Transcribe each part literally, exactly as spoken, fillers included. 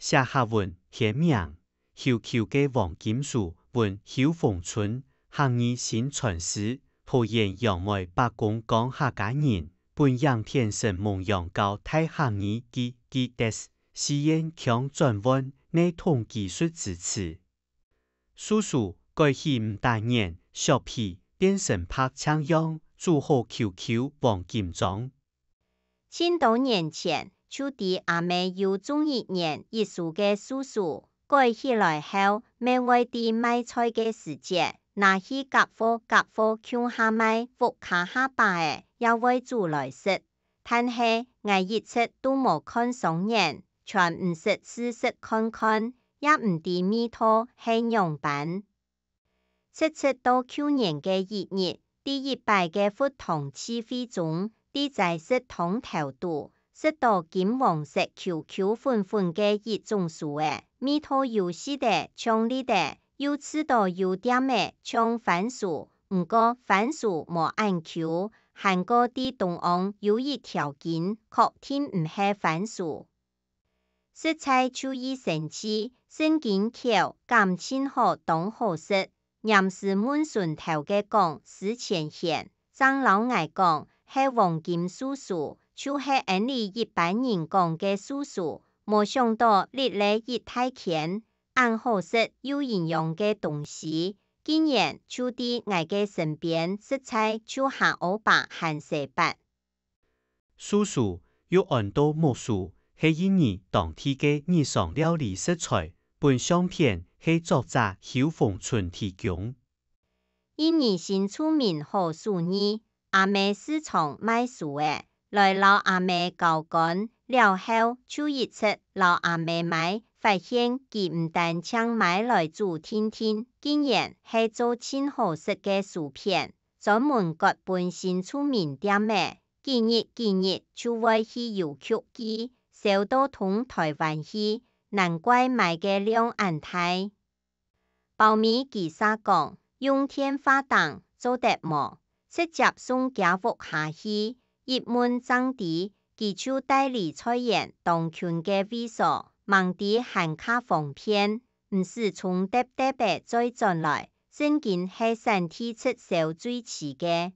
寫客文獻名，邱邱个黃金書分邱逢春，客語薪傳師，桃園楊梅伯公講客家人，分影片承蒙楊教大客語基基德，四縣腔轉換，系統技術支持。 叔叔，改去毋打眼，削皮，變成白淨樣，煮好QQ黃金裝。盡多年前，就知阿姆有種一年一熟个叔叔，改起來後，乜會知賣菜个時節，拿去夾貨，夾貨共下賣，屋下下把仔也會煮來食。 但係𠊎一直都無看上眼，全毋識試食看看，也毋知味道係仰般。直直到舊年个一日，第一擺个佛堂聚會中，在齋食堂頭肚，食到金黃色QQ粉粉个一種酥仔，味道有食得像這兜，又試到有店仔像番薯，毋過番薯無恁Q，還過在中央有一條筋，確定毋係番薯。 食材就已生趣，聖經口感盡好，當好食。黏時問脣頭个講，司前賢，正摎𠊎講，係黃金叔叔，就係恩俚一般人講个叔叔，無想到歷了一大圈，恁好食又營養个東西，竟然就在𠊎个身邊，食材就還阿爸還細伯。 叔叔，又安到目叔，係印尼當地个日常料理食材，本相片係作者邱逢春提供。印尼新住民好手藝，阿姆時常賣酥仔，來摎阿姆交關，了後就一直摎阿姆買，發現佢毋單淨買來煮定定，竟然係做盡好食个酥片，專門割分新住民店仔。 幾日幾日就會去郵局寄，銷到通臺灣去，難怪買个量恁大。包尾佢煞講，用電話訂做得無？直接送厥屋下去。一問正知，佢就戴離菜園當近个位所，吂知還較方便，毋使重搭搭仔再轉來，正經係產地直銷最齊个。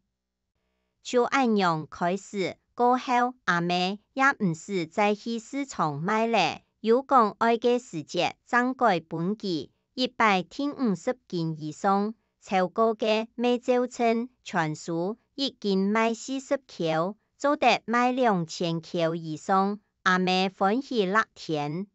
就恁樣開始，過後阿姆也毋使再去市場買了，有講愛个時節正改分佢，一擺訂五十斤以上，超過个乜照秤，全酥，一斤賣四十箍，做得賣兩千箍以上，阿姆歡喜辣天。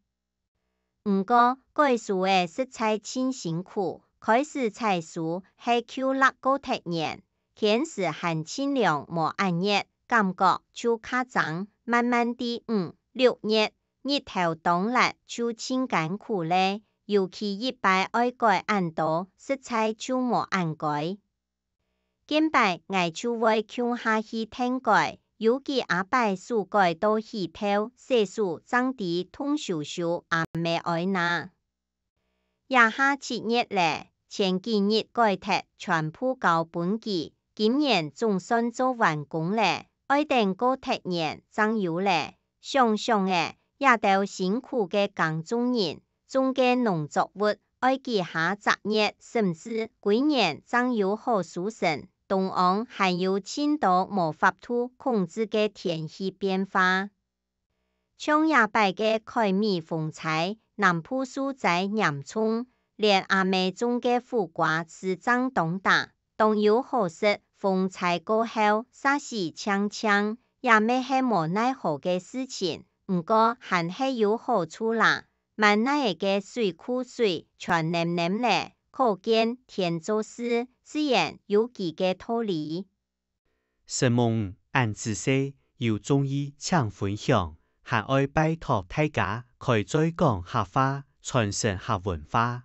毋過，改酥仔實在盡辛苦，開始採酥係舊曆過忒年，天時還盡涼無恁熱，感覺就較爭，慢慢在五、六月，日頭當烈就盡艱苦了，尤其一擺愛改恁多，實在就無恁該。 見擺𠊎就會共下去𢯭改，有幾下擺手改到起泡，洗手正知痛咻咻阿姆哀哪。這下七月了，前幾日改忒全部交分佢，今年總算做完工了，愛等過忒年正有了。 想想仔，這兜辛苦个耕種人，種个農作物，愛幾下隻月，甚至歸年正有好收成，中央還有盡多無法度控制个天氣變化。像這擺个凱米風災，南部受災嚴重，連阿姆種个苦瓜斯正當打， 當有好食，風災過後，煞死淨淨，也乜係無奈何个事情，毋過還係有好處啦。滿哪仔个水庫水全淰淰了，可見天做事，自然有佢个道理。承蒙，恁仔細，有中意請分享，還愛拜託大家開嘴講客話，傳承客文化。